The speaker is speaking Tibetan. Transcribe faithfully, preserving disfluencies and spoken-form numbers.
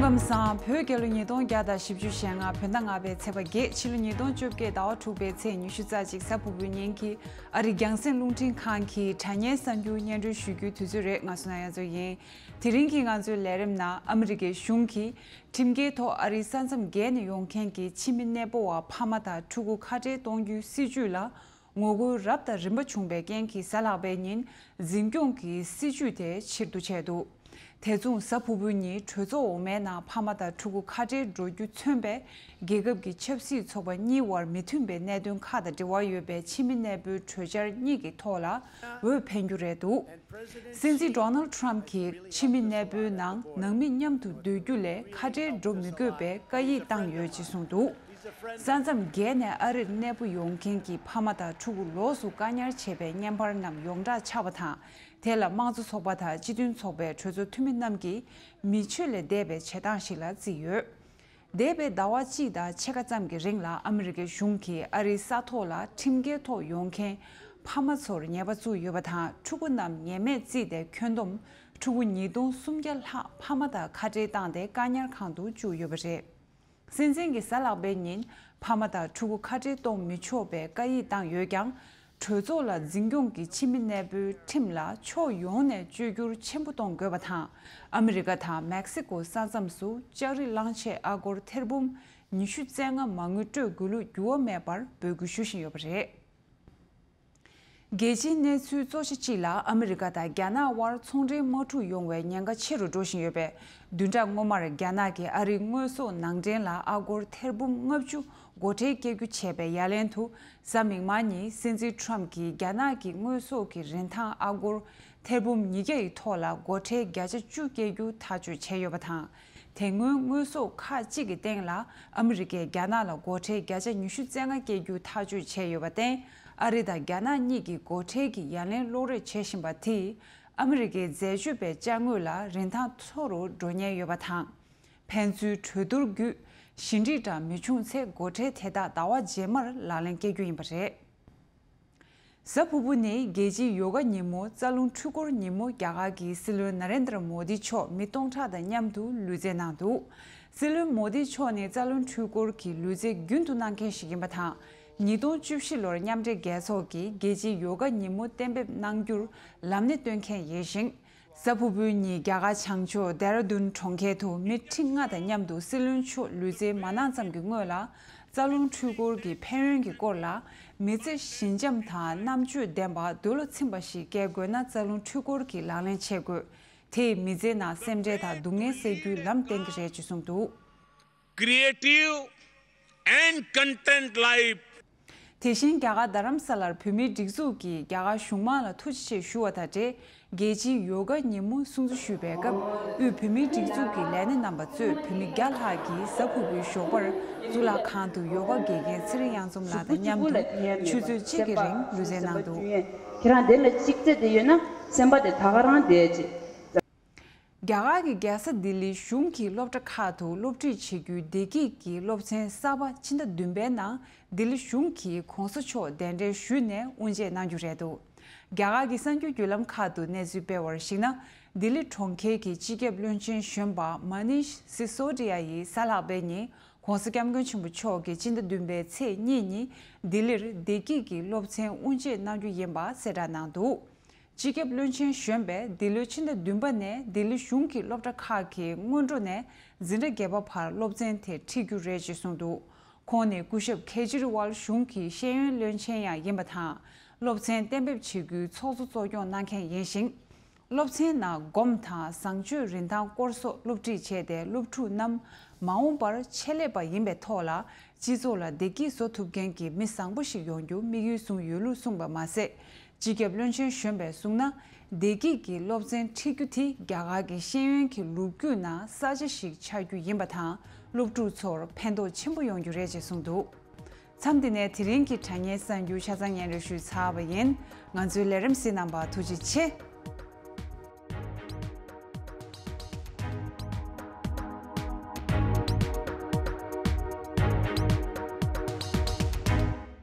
སྐུ་ཁམས་བཟང་། བོད་རྒྱལ་ལོ་ཉིས་སྟོང་བརྒྱ་དང་བཞི་བཅུ་ཞེ་ལྔ་བོད་ཟླ་ལྔ་པའི་ཚེས་པ་བརྒྱད། ཕྱི་ལོ་ཉིས་སྟོང་བཅོ་བརྒྱད་ཟླ་བ་དྲུག་པའི་ཚེས་ཉི་ཤུ་རྩ་གཅིག་གཟའ་ཕུར་བུའི་ཉིན་གྱི་ཨ་རིའི་རྒྱང་སྲིང་རླུང་འཕྲིན་ཁང་གི་དྲ་བརྙན་གསར་འགྱུར་སྙན་སྒྲོན་ཞུ་རྒྱུའི་དུས་ཚོད་རེད། ང་སོ་ན་ཡ་མཚོ་ཡིན། དེ་རིང་གི་ང་ཚོའི་ལས་རིམ་ནང་ཨ་མི་རི་ཀའི་གཞུང་གིས་ཁྲིམས་འགལ་ཐོག་ཨ་རིའི་ས་མཚམས་བརྒལ་ནས་ཡོང་མཁན་གྱི་ཕྱི་མི་གནས་སྤོ་བ་ཕ་མ་དང་ཕྲུ་གུ་ཁ་བྲལ་གཏོང་རྒྱུའི་སྲིད་ཇུས་ལ་ངོ་རྒོལ་རབ་དང་རིམ་པ་བྱུང་བའི་རྐྱེན་གྱིས་གཟའ་ལྷག་པའི་ཉིན་འཛིན་སྐྱོང་གི་སྲིད་ཇུས་དེ་ཕྱིར་བསྡུ་བྱས་འདུག་དེ་མཚུངས་གཟའ་ཕུར་བུའི་ཉིན་གྲོས་ཚོགས་འོག་མའི་ནང་ཕ་མ་དང་ཕྲུ་གུ་ཁ་བྲལ་འགྲོ་རྒྱུ་མཚོན་པའི་རྒྱལ་ཁབ་ཀྱི་ཆབ་སྲིད་ཚོགས་པ་གཉིས་དབར་མི་མཐུན་པའི་གནད་དོན་ཁག་དང་འབྲེལ་བ་ཡོད་པའི་ཕྱི་མི་གནས་སྤོའི་གྲོས་འཆར་གཉིས་ཀྱི་ཐོག་ལ་འོས་འཕེན་རྒྱུ་རེད་འདུག་སྲིད་འཛིན་ཌོ་ནལ་ཌི་ཊརམ་ཕི་གྱིས་ཕྱི་མི་གནས་སྤོའི་ནང་ནང་མི་མཉམ་དུ་སྡོད་རྒྱུ་ལས་ཁ་བྲལ་འགྲོ་མི་དགོས་པའི་བཀའ་ཡིག་བཏང་ཡོད་ཅེས་གསུངས་འདུག་ས་མཚམས་བརྒལ་ནས་ཨ་རིར་གནས་སྤོ་ཡོང་མཁན་གྱི་ཕ་མ་དང་ཕྲུ་གུ་ལོགས་སུ་བཀག་ཉར་བྱས་པའི་བརྙན་པར་རྣམས་ཡོངས་གྲགས་ཆགས་པ་དང་། དེ་ལ་དམངས་གཙོ་ཚོགས་པ་དང་སྤྱི་མཐུན་ཚོགས་པའི་གྲོས་ཚོགས་འཐུས་མི་རྣམས་ཀྱིས་མི་ཆོས་ལས་འདས་པའི་བྱེད་སྟངས་ཤིག་ལ་བརྩིས་ཡོད། འདས་པའི་ཟླ་བ་གཅིག་དང་ཕྱེད་ཀ་ཙམ་གྱི་རིང་ལ་ཨ་མི་རི་ཀའི་གཞུང་གིས་ཨ་རིའི་ས་ཐོག་ལ་ཁྲིམས་འགལ་ཐོག་ཡོང་མཁན་ཕ་མ་ཚོར་ཉེས་པ་བཙུགས་ཡོད་པ་དང་། ཕྲུ་གུ་རྣམས་ཉེས་མེད་བརྩིས་ཏེ་ཁྱོན་བསྡོམས་ཕྲུ་གུ་ཉིས་སྟོང་སུམ་བརྒྱ་ལྷག་ཕ་མ་དང་ཁ་བྲལ་བཏང་སྟེ་བཀག་ཉར་ཁང་དུ་བཅུག་ཡོད་པ་རེད། སྲིད་འཛིན་གྱིས་གཟའ་ལྷག་པའི་ཉིན་ཕ་མ་དང་ཕྲུ་གུ་ཁ་བྲལ་གཏོང་མི་ཆོག་པའི་བཀའ་ཡིག་བཏང་ཡོད་ཀྱང་། གྲོས་ཚོགས་ལ་འཛིན་སྐྱོང་གི་ཕྱི་མི་གནས་སྤོའི་ཁྲིམས་ལ་ཕྱོགས་ཡོངས་ནས་བཅོས་བསྒྱུར་ཆེན་པོ་གཏོང་དགོས་པ་དང་། ཨ་མི་རི་ཀ་དང་མེག་སི་ཀོ་ས་མཚམས་སུ་ལྕགས་རི་གླང་ཆེན་ཨ་སྒོར་ཐེར་འབུམ་ཉི་ཤུ་རྩ་ལྔ་མ་དངུལ་སྤྲོད་དགོས་ལུགས་འགྱུར་བ་མེད་པར་འབོད་སྐུལ་ཞུ་བཞིན་ཡོད་པ་རེད། རྒྱལ་སྤྱིའི་གནས་ཚུལ་གཙོ་ཆེ་གཅིག་ལ་ཨ་མི་རི་ཀ་དང་རྒྱ་ནག་དབར་ཚོང་འབྲེལ་དམག་འཁྲུག་ཡོང་བའི་ཉེན་ཁ་ཆེ་རུ་འགྲོ་བཞིན་ཡོད་པས། བདུན་ཕྲག་སྔོན་མར་རྒྱ་ནག་གིས་ཨ་རིའི་དངོས་ཟོག་ནང་འདྲེན་ལ་ཨ་སྒོར་ཐེར་འབུམ་ལྔ་བཅུ་སྒོ་ཁྲལ་བཀལ་རྒྱུ་བྱས་པའི་ཡ་ལན་དུ། གཟའ་མིག་དམར་ཉིན་སྲིད་འཛིན་ཊརམ་ཕི་གྱིས་རྒྱ་ནག་གི་དངོས་ཟོག་གི་རིན་ཐང་ཨ་སྒོར་ཐེར་འབུམ་ཉིས་བརྒྱ་ཡི་ཐོག་ལ་སྒོ་ཁྲལ་བརྒྱ་ཆ་བཅུ་བཀལ་རྒྱུ་ཐག་གཅོད་བྱས་ཡོད་པ་དང་། དེ་སྔོན་དངོས་ཟོག་ཁག་ཅིག་གི་སྟེང་ལ་ཨ་མི་རི་ཀས་རྒྱ་ནག་ལ་སྒོ་ཁྲལ་བརྒྱ་ཆ་ཉི་ཤུ་རྩ་ལྔ་བཀལ་རྒྱུ་ཐག་གཅོད་བྱས་ཡོད་པར་བརྟེན། ཨ་རི་དང་རྒྱ་ནག་གཉིས་ཀྱིས་སྒོ་ཁྲལ་གྱི་ཡ་ལན་སློག་རེས་བྱེད་བཞིན་པ་དེས་ཨ་མི་རི་ཀའི་འཛད་སྤྱོད་པའི་ཅ་དངོས་ལ་རིན་ཐང་མཐོ་རུ་འགྲོ་ཉེན་ཡོད་པ་དང་། ཕན་ཚུན་གྲོས་བསྡུར་བརྒྱུད་ཞི་འགྲིག་འདྲ་མི་བྱུང་ཚེ་སྒོ་ཁྲལ་དེ་དག་ཟླ་བ་རྗེས་མར་ལག་ལེན་བཀལ་རྒྱུ་ཡིན་པ་རེད། གཟའ་ཕུར་བུ་ནི་རྒྱལ་སྤྱིའི་ཡོ་ག་ཉིན་མོ། རྩ་རླུང་འཕྲུལ་འཁོར་ཉིན་མོ། རྒྱ་གར་གྱི་སྲིད་བློན་ན་རེན་དྲ་མོ་དི་མཆོག་མི་སྟོང་ཕྲག་དང་མཉམ་དུ་ལུས་རྩལ་གནང་འདུག་སྲིད་བློན་མོ་དི་མཆོག་ནི་རྩ་རླུང་འཕྲུལ་འཁོར་གྱི་ལུས་རྩལ་རྒྱུན་དུ་གནང་མཁན་ཞིག་ཡིན་པ་དང་། ཉིས་སྟོང་བཅུ་བཞི་ལོར་མཉམ་འབྲེལ་རྒྱལ་ཚོགས་ཀྱིས་རྒྱལ་སྤྱིའི་ཡོ་ག་ཉིན་མོ་གཏན་འབེབས་གནང་རྒྱུར་ལམ་སྣེ་སྟོན་མཁན་ཡིན་ཞིང་། གཟའ་ཕུར་བུའི་ཉིན་རྒྱ་གར་བྱང་ཕྱོགས་ལྡེ་ར་ལྡུན་གྲོང་ཁྱེར་དུ་མི་ཁྲི་ལྔ་དང་མཉམ་དུ་སྲིད་བློན་མཆོག་ལུས་རྩལ་མ་གནང་ཙམ་གྱི་སྔོན་ལ། རྩ་རླུང་འཕྲུལ་འཁོར་གྱི་ཕན་ཡོན་གྱི་སྐོར་ལ་མི་ཚེ་ཞི་འཇམ་དང་རྣམ་དཔྱོད་ལྡན་པ་འདོད་བློ་ཚིམ་པ་ཞིག་སྐྱེ་དགོས་ན་རྩ་རླུང་འཕྲུལ་འཁོར་གྱི་ལག་ལེན་བྱེད་དགོས། དེས་མི་ཚེའི་ནང་སེམས་ཁྲལ་དང་སྡུག་བསྔལ་སེལ་རྒྱུའི་ལམ་བསྟན་གྱི་རེད་ཅེས་གསུངས་འདུག Creative and content life. དེ་བཞིན་རྒྱ་གར་རྡ་རམ་ས་ལར་བོད་མིའི་སྒྲིག་འཛུགས་ཀྱིས་རྒྱ་གར་གཞུང་མང་ལ་ཐུགས་རྗེ་ཆེ་ཞུ་བ་དང་འབྲེལ། རྒྱལ་སྤྱིའི་ཡོ་ག་ཉིན་མོ་སྲུང་བརྩི་ཞུས་པའི་སྐབས། དབུས་བོད་མིའི་སྒྲིག་འཛུགས་ཀྱི་ལས་སྣེ་རྣམ་པ་གཙོས་བོད་མི་བརྒྱ་ལྷག་གིས་གཟའ་ཕུར་བུའི་ཞོགས་པར་གཙུག་ལག་ཁང་དུ་ཡོ་ག་དགེ་རྒན་ཚེ་རིང་གཡང་འཛོམས་ལགས་དང་མཉམ་དུ་ཆུ་ཚོད་གཅིག་གི་རིང་ལུས་རྩལ་གནང་འདུག་ཁྱེད་རང་དེ་ལ་གཅིག་བརྩེ་དེ་ཡོད་ན་སེམས་པ་དེ་ད་ག་རང་བདེ་ཅིག་རྒྱ་གར་གྱི་རྒྱལ་ས་ལྡི་ལིའི་གཞུང་གི་སློབ་གྲྭ་ཁག་ཏུ་སློབ་ཁྲིད་བྱེད་རྒྱུའི་བདེ་སྐྱིད་ཀྱི་སློབ་ཚན་གསར་པ་ཕྱི་ཟླ་བདུན་པའི་ནང་ལྡི་ལི་གཞུང་གི་གོང་ས་མཆོག་གདན་འདྲེན་ཞུས་ནས་དབུ་འབྱེད་གནང་རྒྱུ་རེད་འདུག་རྒྱ་གར་གྱི་གསར་འགྱུར་བརྒྱུད་ལམ་ཁག་ཏུ་གནས་ཚུལ་སྤེལ་བར་གཞིགས་ན། ལྡི་ལི་གྲོང་ཁྱེར་གྱི་སྤྱི་ཁྱབ་བློན་ཆེན་གཞོན་པ་མ་ནིཤ་སི་སོ་ཌི་ཡ་ཡིས་གཟའ་ལྷག་པའི་ཉིན་གོང་ས་སྐྱབས་མགོན་ཆེན་པོ་མཆོག་གིས་ཕྱི་ཟླ་བདུན་པའི་ཚེས་གཉིས་ཉིན་ལྡི་ལིར་བདེ་སྐྱིད་ཀྱི་སློབ་ཚན་དབུ་འབྱེད་གནང་རྒྱུ་ཡིན་པ་གསལ་བསྒྲགས་གནང་འདུག་སྤྱི་ཁྱབ་བློན་ཆེན་གཞོན་པས་འདི་ལོའི་ཕྱི་ཟླ་བདུན་པ་ནས་ལྡི་ལི་གཞུང་གི་སློབ་གྲྭ་ཁག་གི་སྔོན་འགྲོ་ནས་འཛིན་གྲྭ་བརྒྱད་པ་བར་སློབ་ཚན་དེ་ཁྲིད་རྒྱུ་རེད་ཅེས་གསུངས་འདུག་ཁོང་ནི་སྐུ་ཞབས་ཁེ་ཇི་རི་ཝལ་གཞུང་གི་ཤེས་ཡོན་བློན་ཆེན་ཡང་ཡིན་པ་དང་། སློབ་ཚན་གཏན་འབེབས་བྱེད་རྒྱུའི་ཚོགས་གཙོ་གཙོ་སྐྱོང་གནང་མཁན་ཡིན་ཞིང་། སློབ་ཚན་ནང་སྒོམ་དང་བཟང་སྤྱོད་རིན་ཐང་སྐོར་སོགས་སློབ་ཁྲིད་བྱས་ཏེ། སློབ་ཕྲུག་རྣམས་མ་འོངས་པར་ཆེད་ལས་པ་ཡིན་པའི་ཐོག་ལ་སྤྱི་ཚོགས་ལ་བདེ་སྐྱིད་བཟོ་ཐུབ་མཁན་གྱི་མི་བཟང་པོ་ཞིག་ཡོང་རྒྱུ་དམིགས་ཡུལ་བཟུང་ཡོད་ལུགས་གསུངས་པ་མ་ཟད། སྤྱི་ཁྱབ་བློན་ཆེན་གཞོན་པས་གསུངས་ན། བདེ་སྐྱིད་ཀྱི་སློབ་ཚན་ཁྲིད་རྒྱུ་དེ་རྒྱ་གར་གྱི་ཤེས་ཡོན་གྱི་ལོ་རྒྱུས་ནང་གསར་བརྗེ་ཞིག་ཆགས་རྒྱུ་ཡིན་པ་དང་། སློབ་ཕྲུག་ཚོར་ཕན་ཐོགས་ཆེན་པོ་ཡོང་རྒྱུ་རེད་ཅེས་གསུངས་འདུག་མཚམས་འདི་ནས་དེ་རིང་གི་དྲ་བརྙན་གསར་འགྱུར་ཆ་ཚང་སྙན་སྒྲོན་ཞུས་ཚར་བ་ཡིན། ང་ཚོའི་ལས་རིམ་གཟིགས་གནང་བར་ཐུགས་རྗེ་ཆེ།